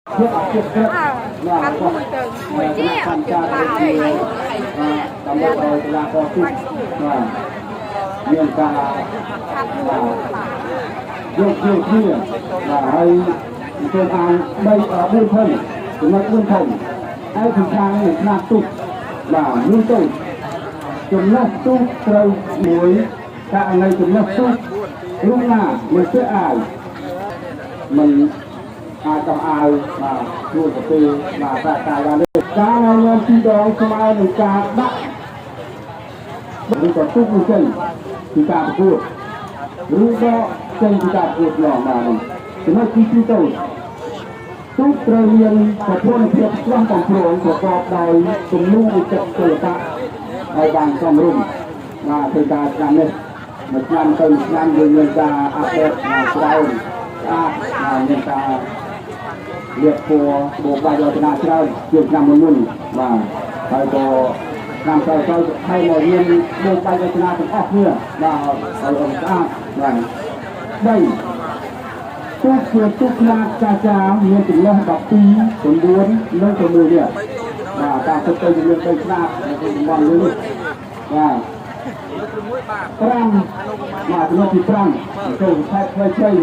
ភាពអព្យាក្រឹតបាទរបស់គណៈកម្មការដូចជាដើម្បីឲ្យកីឡាករទូបាទមានការបាទយកយកគ្នាបាទហើយសូមអាន3 4ធំចំណុច4ធំឯខាងខាងនេះខ្នាតទូកបាទមានទូកចំណុះទូកត្រូវមួយករណីចំណុះទូករូបណាមិនពាក់អាវមិនអាចដោះអាវបាទខ្លួនទៅពេលបាទប្រាក់កាយបានទេការណែនាំពីរដងស្មើនឹងការដាក់ឬក៏ទូកនោះចេញពីការប្រកួតឬដកចេញពីការប្រកួតឡងបាទនេះចំណុចទី2ទៅទូកត្រូវមានប្រព័ន្ធភាពស្រស់បំព្រងប្រកបដោយគំនូរវិចិត្រសិល្បៈឲ្យបានសមរម្យបាទធ្វើការឆ្នាំនេះមួយឆ្នាំទៅមួយឆ្នាំយើងមានការ update មកច្រើនស្អាតបាទមានការលាបពណ៌បូកបាច់រចនាច្រើនជាងឆ្នាំមុនមុនបាទហើយក៏ឆ្នាំក្រោយៗហើយមកមានបូកបាច់រចនាទាំងអស់គ្នាបាទឲ្យស្អាតបាទ3ទូកជាទូកខ្នាតចាចាមានចន្លោះ12 9និង6នេះបាទតាមពិតទៅមាន3ខ្នាតនៅក្នុងតំបន់នេះបាទ5បាទចំណុចទី5ចូលខេត្តខ្លីៗ